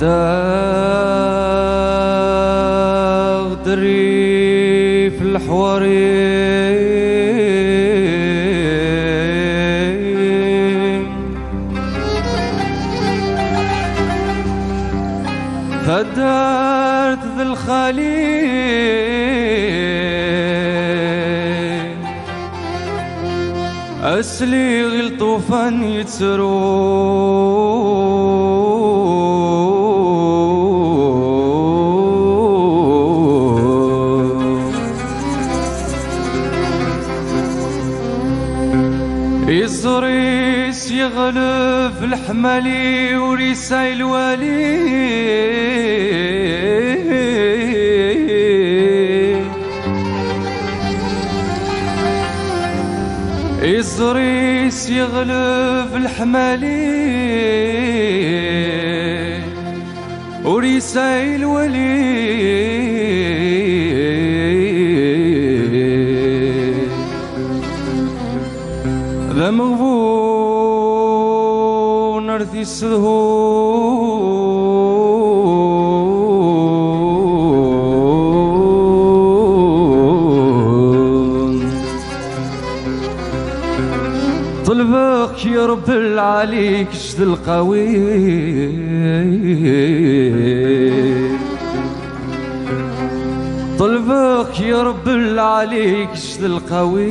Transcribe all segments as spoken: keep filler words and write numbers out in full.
Daɣ d rrif leḥwari. Taddart d lxali. Asliɣ i lṭufan yettru. Iẓri-s yeɣleb leḥmali ur yesɛi lwali. Iẓri-s yeɣleb leḥmali ur yesɛi lwali. D ameɣbun ar t-yessedhu. Ṭelbeɣ-k ya Ṛebbi lɛali kečč d lqawi. Ṭelbeɣ-k ya Ṛebbi lɛali kečč d lqawi.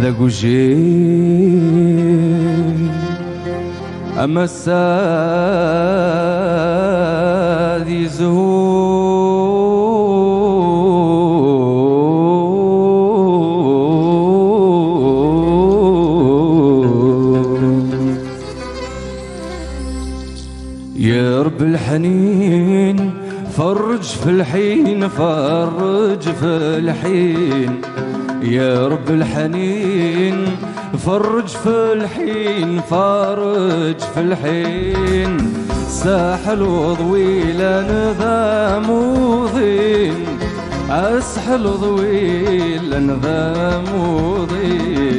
D agujil. Ama ass-a ad yezhu. يا رب الحنين، فرج في الحين، فرج في الحين. يا رب الحنين، فرج في الحين، فرج في الحين. ساحل وضويلة نذا موضين، أسحل وضويلة نذا موضين.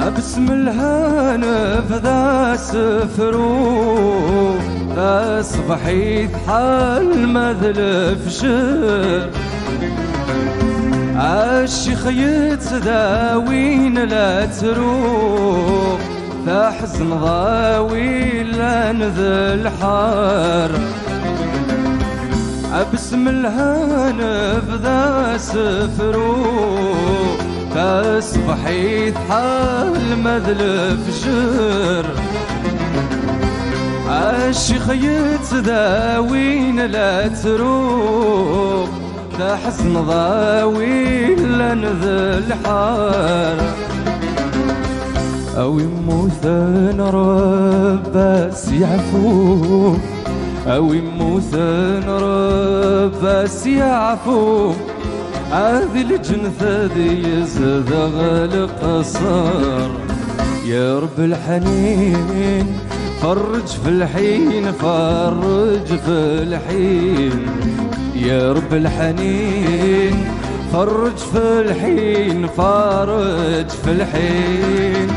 Abesmelhan bda sefru, taṣebḥit ḥal ma d lefjer. Acix yettdawin la tru, taḥzen ḍawi llan d lḥar. Abesmelhan bda sefru, taṣebḥit ḥal ma d lefjer. Acix yettdawin la tru, taḥzneḍ a wi llan d lḥar. A wi mmuten Rebbi a s-yeɛfu, a wi mmuten Rebbi a s-yeɛfu. Ad di lǧennet ad yezdeɣ leqṣer. Ya Rebbi lḥanin, فرج في الحين، فرج في الحين. يا رب الحنين، فرج في الحين، فرج في الحين.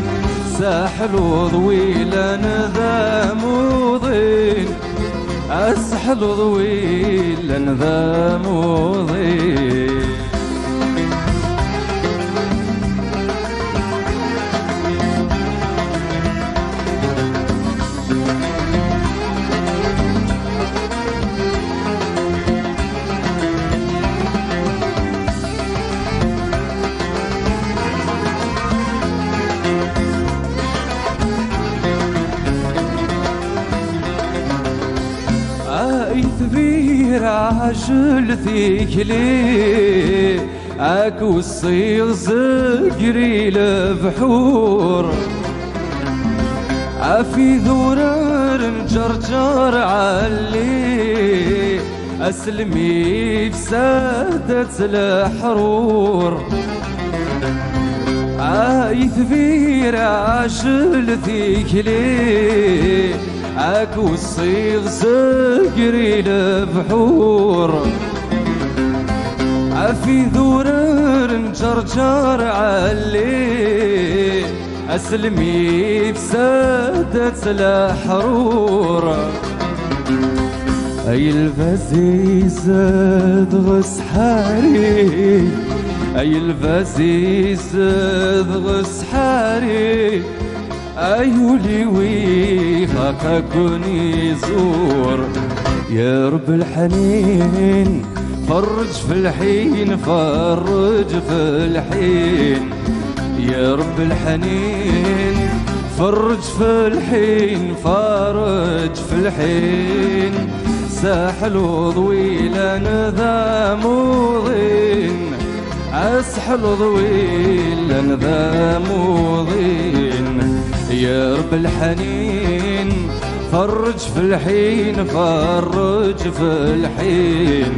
ساحل وضويلة نذا موضين، أسحل وضويلة نذا موضين. Ay tbir ɛjel tikli, ak wessiɣ zegri lebḥur. Af idurar n Ǧerǧer Ɛelli, aslem ifsad-as leḥrur. Ay tbir ɛjel tikli, ak ussiɣ zegri lebḥur. Af idurar n Ǧerǧer Ɛelli, aslem ifsad-as leḥrur. Ay lbaz izedɣ sḥari, ay lbaz izedɣ sḥari, ay ul-iw ifaq ad ken-iẓur. Ya Ṛebbi lḥnin, فرج في الحين، فرج في الحين. يا رب الحنين، فرج في الحين، فرج في الحين. ساحل وضويلة نذا موضين، أسحل وضويلة نذا موضين. يا رب الحنين، فرج في الحين، فرج في الحين.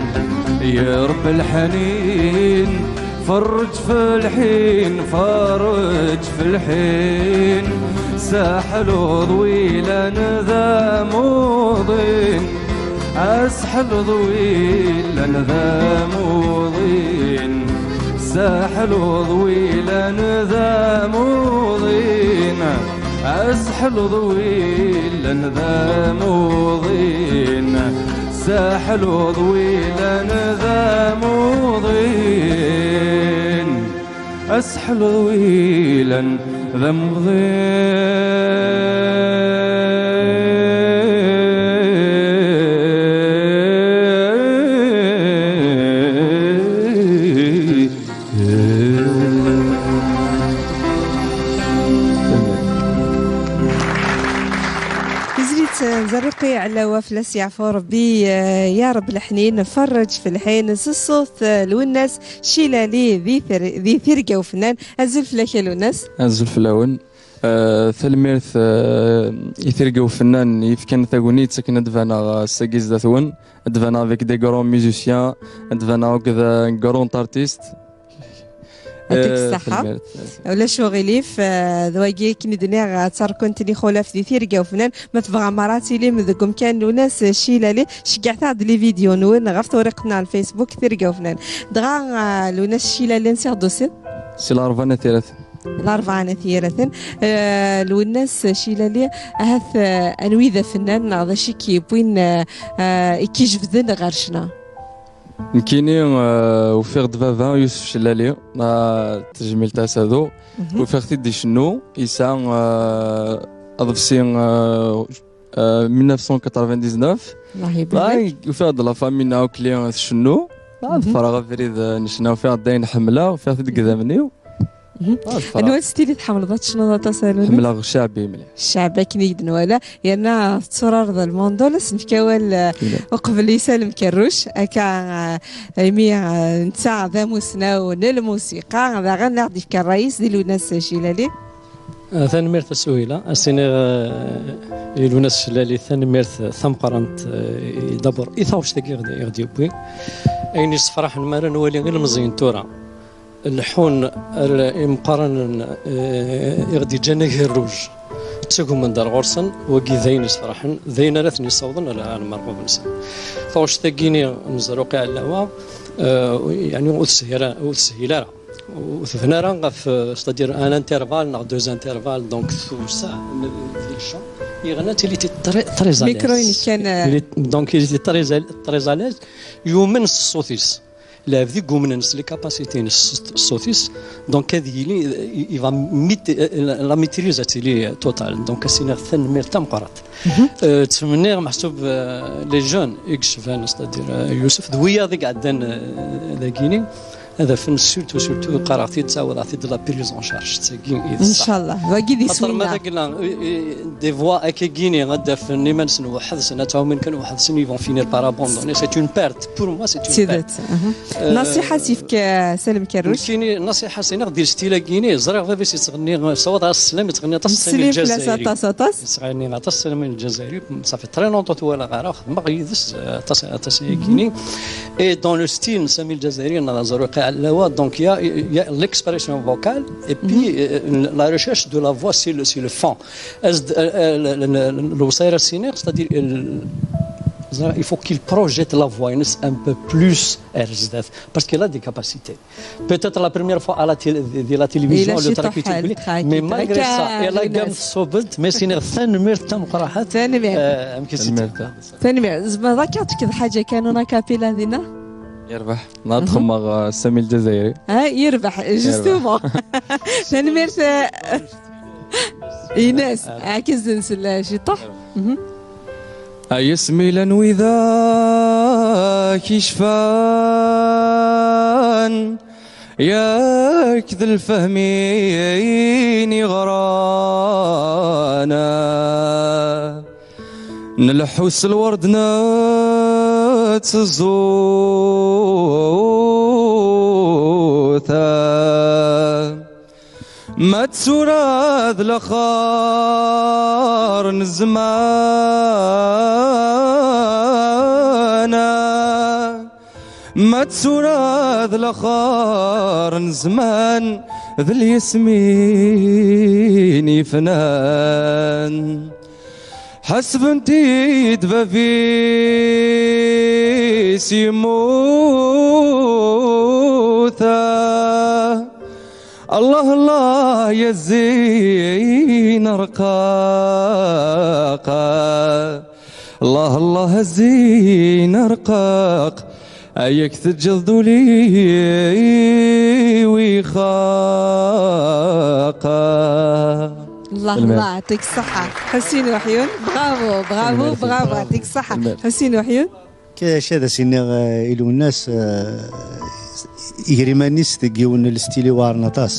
يا رب الحنين، فرج في الحين، فرج في الحين. ساحل ضويلا ذا موضين، أسحل ضويلا ذا موضين. ساحل ضويلا ذا موضين، أسحل ضويلا ذا موضين. ساحل ضويلا ذا موضين، أسحل ضويلا ذا موضين. Tizlit n Zerruqi Ɛlawa fell-as yeɛfu Ṛebbi, eh, ya Ṛebbi leḥnin, ferreǧ fi lḥin, s ṣṣut, eh, Lwennas Cilali di ter-, di Tirga Ufennan. Azul fell-ak a Lwennas. Azul fell-awen. Eh, tanemmirt, eh, i Tirga Ufennan yefkan tagnit akken ad d-baneɣ, eh, ass-agi zdat-wen, ad d-baneɣ avec des grands musiciens, ad d-baneɣ akked, eh, un grand artiste. Yɛṭik, eh, ṣṣeḥḥa. Tanemmirt. Ulac uɣilif, eh, d wagi akken i d-nniɣ, eh, d tarkunt n Ixulaf di Tirga Ufennan. Ma tebɣam ara ad tilim deg umkan n Lwennas Cilali, ceggɛet-aɣ-d les vidéos-nwen ɣef tewriqt-nneɣ n Facebook Tirga Ufennan. Dɣa, eh, Lwennas Cilali, ansi ɣ-d-tusiḍ? Si Larebɛa n At Yiraten. Larebɛa n At Yiraten. Eh, Lwennas Cilali, ahat, eh, anwi d afennan neɣ d acu i k-yewwin, eh, eh, i k-ijebden ɣer ccna? Nekkini, eh, ufiɣ-d baba Yusef Cellali, ah, tejmilt Asado. Mhm. Ufiɣ-t-id icennu, yesɛa, eh, aḍebsi, eh, eh, mille neuf cent quatre-vingt-dix-neuf. Allah ibarik. Dɣa ufiɣ-d la famille-nneɣ akli tcennu. Dɣa, mhm, ḍefreɣ abrid, eh, n ccna, ufiɣ-d ayen ḥemmleɣ, ufiɣ-t-id deg idammen-iw. Mhm. Ah, ḍefreɣ. Anwa s tili tḥemmleḍ ad tecnuḍ aṭas a Lwennas? Ḥemmleɣ ccaɛbi mliḥ. Ccaɛbi akken i d-nwala, yerna tetturareḍ lmandola, ad s-nefk awal, eh, uqbel Isa Lemkerruc, akka, eh, imi, eh, netta d amusnaw n lmusiqa, daɣen ad aɣ-d-yefk ṛṛay-is di Lwennas Cilali. Ah, tanemmirt a Suhila, ad s-iniɣ, eh, i Lwennas Cilali tanemmirt tameqqrant, eh, i, d'abord, i taɣect-agi i ɣ-d-, i ɣ-d-yewwi. Ayen yessefraḥen mi ara nwali ilemẓiyen tura leḥḥun ar imeqqranen, eh, i ɣ-d-yeǧǧan agerruj, ttagmen-d ar ɣur-sen, wagi d ayen yessefraḥen, d ayen ara ten-yessawḍen ar, ar lmerɣub-nsen. Taɣect-agi-ni n Zerruqi Ɛellawa, eh, yeɛni ur teshil ara, ur teshil ara. Ur tebna ara ɣef, eh, c'est-à-dire un intervalle neɣ deux intervalles, donc tewseɛ n, di le champ. Yeɣna, il était très, très à l'aise. Micro-inek kan, eh. Il est, donc il était très à, très à l'aise. Yumen s ṣṣut-is. Lɛebd i yumnen s les capacités-ines, s ṣṣut-is, donc ad yili, il va mit-, la, la maîtrise ad tili totale. Donc ad s-iniɣ tanemmirt tameqqrant. Mhm. Euh, ttmenniɣ meḥsub, euh, les jeunes i yecban, c'est-à-dire, euh, Yusef, d wiyaḍ i iɛeddan, euh, dagini, ad afen, surtout, surtout, qqareɣ-t-id, ttɛawadeɣ-t-id, la prise en charge-agi i d ṣṣeḥ. Ncallah, wagi d iswi-nneɣ. Xaṭer ma d agla, euh, euh, des voix akkagini ad d-afen iman-nsen weḥd-sen, ad ttɛumin kan weḥd-sen, ils vont finir par abandonner. C'est une perte. Pour moi, c'est une perte. Tidet. Euh, nasiḥa s-yefka Salem Kerruc. Nekkini, nasiḥa s-iniɣ di stil-agi-ni, ẓriɣ baba-s yettɣenni, ssawaḍ-as sslam, yettɣenni aṭas Sami Lǧazayri. Aṭas, aṭas. Yettɣenni aṭas Sami Lǧazayri, ça fait très longtemps ur t-walaɣ ara, xedmeɣ yid-s, euh, aṭas, aṭas ayagi-ni. Et dans le style n Sami Lǧazayri, neɣ Zaruq Ɛlawa, donc il y a, il y a l'expression vocale, et puis, euh, la recherche de la voix, c'est le, c'est le fond. As-d, euh, euh, le, le, le, lewṣaya ara s-iniɣ, c'est-à-dire, euh, il faut qu'il projette la voix un peu plus, euh, parce qu'il a des capacités. Peut-être la première fois à la télé, de la télévision, le traquet public, mais malgré ça, il a gamme صوبت, mais c'est une تنميرت تمقرحت. تنميرت. Euh, أمك تنميرت. تنميرت. زعما راك تكتب حاجة كانون أكابيلا دينا؟ يربح. نهار تخمر، آه، سامي الجزائري. ها، يربح، justement. تنميرت، آه، إيناس، عكس نسل شي طح. مهم. Ay asmi llan widak icfan, yak d lfehmi iɣran, nleḥḥu s lwerd netteẓẓuta. Ma d tura d lexer n zzman, ma d tura d lexer n zzman, d lyesmin yefnan. Ḥesben-t-id bab-is yemmut. Allah, Allah, ya zzin rqaqa. Allah, Allah, a zzin rqaq. Ayak teǧǧeḍ d ul-iw ixaqa. الله، الله يعطيك الصحة حسين وحيون. Bravo, bravo, bravo. يعطيك الصحة حسين وحيون. Kra ad as-iniɣ, eh, i Lwennas, eh, iger iman-is deg yiwen n lstil iweɛren aṭas.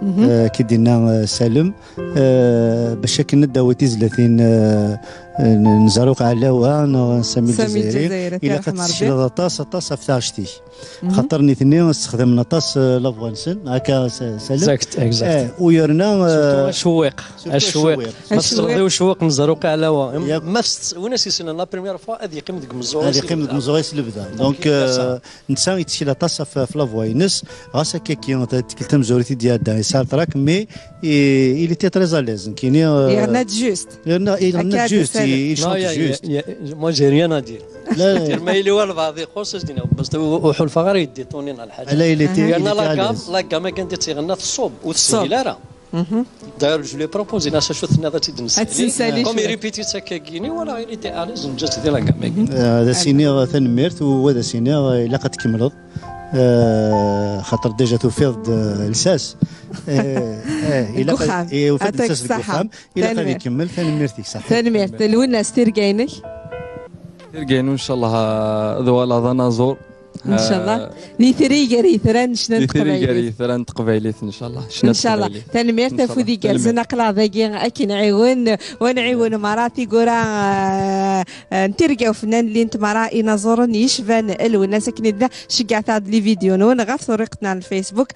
Eh, ki d-inna, eh, Salem, eh, bac akken ad d-tawi tizlatin, eh, n, n Zaruq Ɛlawa neɣ n Sami Lǧazayri, ilaq ad tessekleḍ aṭas, aṭas ɣef taɣect-ik. Xaṭer nitni ssexdamen aṭas, eh, la voix-nsen, akka, Salem. Exact, exact. Eh, u yerna, eh, surtout acewwiq. Acewwiq. Ma tessneḍ i ucewwiq n Zaruq Ɛlawa, ma tess-, win as-yessnen la première fois, ad yeqqim deg umeẓẓuɣ-is lebda. Ad yeqqim deg umeẓẓuɣ-is lebda. Donc, euh, netta yettkel aṭas ɣef, ɣef la voix-ines, ɣas akka-agi, tikkelt tamezwarut i d-iɛedda, yesɛa le trac, mais, eh, il était très à l'aise, nekkini, euh, yerna-d juste. Yerna, il yerna-d juste, il, il chante juste. Non, il y a, il y a, moi, j'ai rien à dire. لا، لا. ما يلي والبعض يخصص دينا، بس هو حول فقري يدي طونين على الحاجة. لا، il était, il était à l'aise. Yerna la gamme, la gamme كانت تغنى في الصوب، وتسهل راه. D'ailleurs, je lui ai proposé, nasa شو تنادى تدنسالي. Comme il répétit ça كاكيني، ولا il était à l'aise, نجات ديال كاع. Eh, ad as-iniɣ tanemmirt, u ad as-iniɣ, eh, ilaq ad tkemmleḍ. Eh, xaṭer déjà tufiḍ-d, eh, lsas. Eh, eh, ilaq ad, eh, ufiḍ-d lsas deg uxxam. Ilaq ad ikemmel, tanemmirt-ik, ṣaḥḥa. Tanemmirt. Lwennas, tirga-inek? Tirga-inu, ncallah, ad uɣaleɣ d anaẓur. Ncallah. Nitri gar yitran n ccna n teqbaylit. Nitri gar yitran n teqbaylit, ncallah. Ncallah. Tanemmirt, afud igerrzen, aql-aɣ dagi ad k-nɛiwen, u ad nɛiwen mara tigura, eh, eh, n tirga ufennan, llint mara inaẓuren yecban Lwennas. Akken i d-nniɣ, ceggɛet-aɣ-d les vidéos-nwen ɣef turiqt-nneɣ n Facebook,